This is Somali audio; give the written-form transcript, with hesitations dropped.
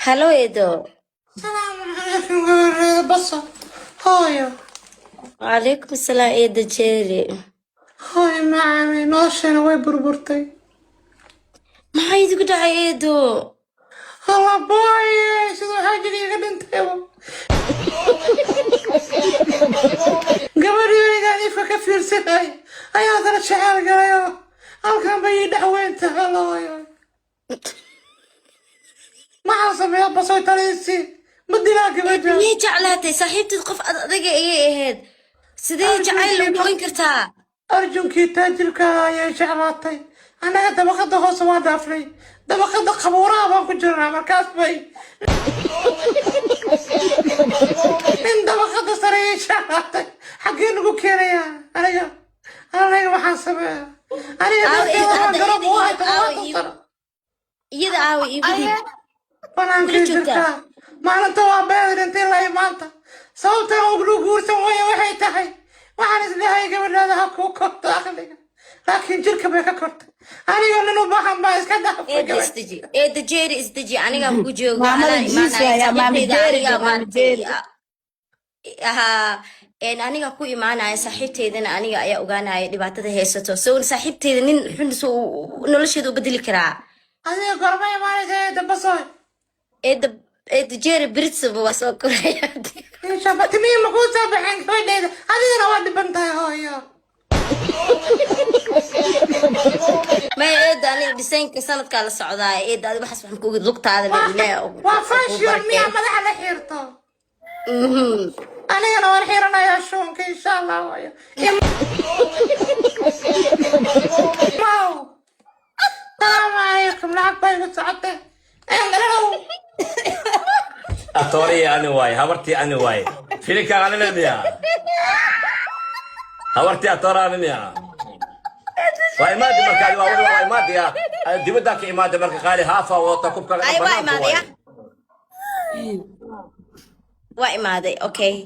Hello, eedo. Salaamu calaykum, gabadheeda Baso. Hooyo. Calaykum salaam, eedo Jeeri. Hooyo macaanay, nolosheena way burburtay. Maxaa idinku dhacay, eedo? Alla booye, siduu xaajiga iga dhintayba. Gabadhiyaygaan ifka ka fiirsanay ayaa haddana jecel galayo. Halkan bay ii dhex weyn tahay, hooyo. Maxaa sameeyaa, Basoy? Taliisi ma dilaa gabadha? Miyay jeclaatay saaxiibteed? Qof ad adaga ayay ahayd, sidee jacayl ugu qoyn kartaa? Arjunkii taajirka ayay jeclaatay. Annaga dabaqada hoose waa dhaafnay, dabaqada qabuuraha baan ku jirnaa. Markaas bay nin dabaqada sare ayay jeclaatay. Xaggee nagu keenayaa? Aniga waxaan sameeyaa aniga Aaw, darteeda eedo, waan hadda garab iyada u ahay aaw, 70 sano. Iyada aawa, iigu dhiib. Banaankay Kula joogtaa? jirtaa. Maalinta waa beed dhintay ilaa maanta. Sababtan uglu guursan waya waxay tahay, waxaan islehay gabadhaada ha kuu korto aqliga, laakiin jirka bay ka kortay. Anigoo nin u baahan baa iska dhaafay Eeda, gabadh. Isdeji, eeda Jeeri, isdeji. Anigaa ku joogo. Maamada anaa jiis imaanaya waaya, maama saaxiibteyda. Jeeri, Anigaa maama maaragtay Jeeri. Haa, aniga ku imaanaya saaxiibteydana, aniga ayaa ogaanaya dhibaatada haysato. So saaxiibteyda nin xun soo nolosheeda u bedeli karaa? Adiga gorma imaanaysa, eeda Basoy? Eeda Jeeri, britsaba waa soo koraya. Insha Allah timihii ma kuu soo baxeen, gabadheeda? Adigana waa dhiban tahay, hooyo. Maya eeda, aniga dhisaynka sanadkaa la socdaa. Eeda, adi waxaas waxaan kuogi lugtaada la ilaahay Waa kuu fashion miyaa? barakeeyo. Madaxa la xiirto. Anigana waan xiiranayaa shuunka, insha Allah, hooyo. Imaw. Salaamu calaykum, lacag baa igu socotay. Hello. Atooriyi ani waaye, habartii ani waaye, filinkaan anina miya? Habartii atoora ani miya? Waa imaadi marka adi waa imaadiya, dibaddaa ka imaada marka qaali haafa wadata kubka. Ay, waa banaanka imaaday. Waaye. Waa imaaday, okay.